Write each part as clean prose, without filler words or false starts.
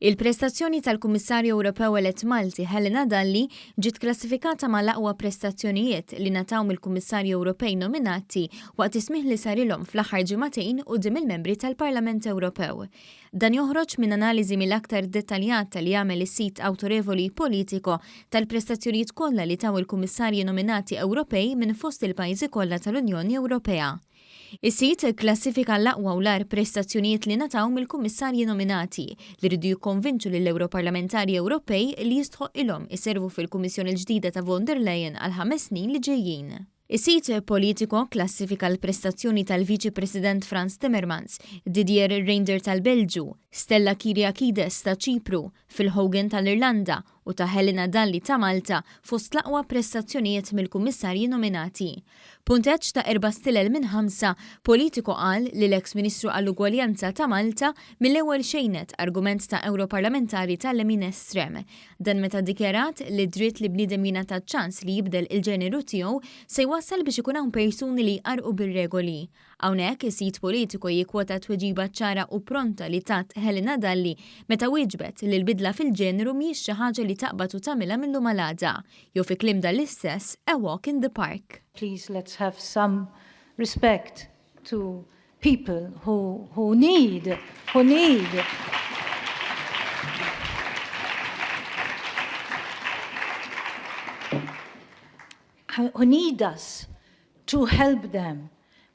Il-prestazzjoni tal-Kummissarju Ewropew elett Malti Helena Dalli ġiet klassifikata mal-aqwa prestazzjonijiet li ngħataw mill-Kummissarji Ewropej nominati waqt is-smigħ li sarilhom fl-aħħar ġimagħtejn quddiem il-membri tal-Parlament Ewropew. Dan joħroġ minn analiżi mill-aktar dettaljata li għamel is-sit awtorevoli Politico tal-prestazzjonijiet kollha li taw il-Kummissarji nominati Ewropej minn fost il-pajjiżi kollha tal-Unjoni Ewropea. Is-sit kklassifika l-aqwa u l-agħar prestazzjonijiet li ngħataw mill-Kummissarji nominati, li riedu jikkonvinċu lill-Ewroparlamentari Ewropej li jistħoqqilhom iservu fil-Kummissjoni l-ġdida ta' von der Leyen għall-ħames snin li ġejjin. Is-sit Politico kklassifika l-prestazzjoni tal-Viċi President Frans Timmermans, Didier Reynders tal-Belġju, Stella Kyriakides ta' Ċipru, Phil Hogan tal-Irlanda u ta' Helena Dalli ta' Malta fost l-aqwa prestazzjonijiet mill-Kummissarji nominati. B'punteġġ ta' erba' stilel minn ħamsa, Politico qal li l-eks Ministru għall-Ugwaljanza ta' Malta mill-ewwel xejnet argument ta' Ewroparlamentari tal-lemin estrem. Dan meta ddikjarat li d-dritt li bniedem jingħata ċ-ċans li jibdel il-ġeneru tiegħu se jwassal biex ikun hawn persuni li jqarrqu bir-regoli. Hawnhekk is-sit Politico jikkwota t-tweġiba ċara u pronta li tat Helena Dalli meta wieġbet li l-bidla fil-ġeneru mhijiex xi ħaġa li taqbad u tagħmilha mil-lum għal għada, jew fi kliem Dalli stess, a walk in the park. Please let's have some respect to people who who need who need who need us to help them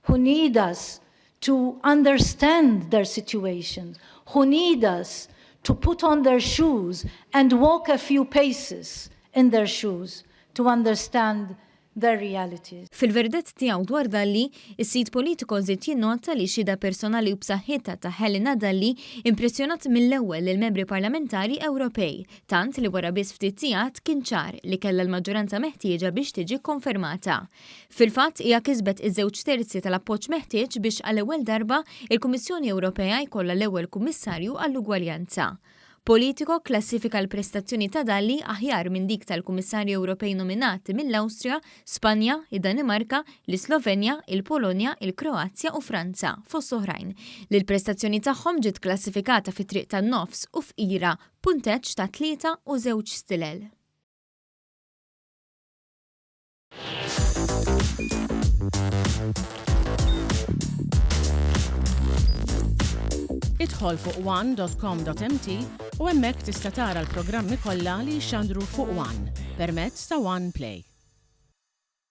who need us to understand their situations, who need us to put on their shoes and walk a few paces in their shoes to understand their realities. Fil-verdett tiegħu dwar Dalli, is-sit Politico żied jinnota li xhieda personali u b'saħħitha ta' Helena Dalli impressjonat mill-ewwel lill-membri parlamentari Ewropej, tant li wara biss ftit sigħat kien ċar li kellha l-maġġoranza meħtieġa biex tiġi kkonfermata. Fil-fatt, hija kisbet iż-żewġ terzi tal-appoġġ meħtieġ biex għall-ewwel darba, il-Kummissjoni Ewropea jkollha l-ewwel Kummissarju għall-Ugwaljanza. Politico kklassifika l-prestazzjoni ta' Dalli aħjar minn dik tal-Kummissarji Ewropej nominati mill-Awstrija, Spanja, id-Danimarka, l-Islovenja, il-Polonja, il-Kroazja u Franza, fost oħrajn, li l-prestazzjoni tagħhom ġiet klassifikata fit-triq tan-nofs u fqira, b'punteġġ ta' tlieta u żewġ stilel. Idħol fuq one.com.mt u hemmhekk tista' tara l-programmi kollha li jixxandru fuq One permezz ta' One Play.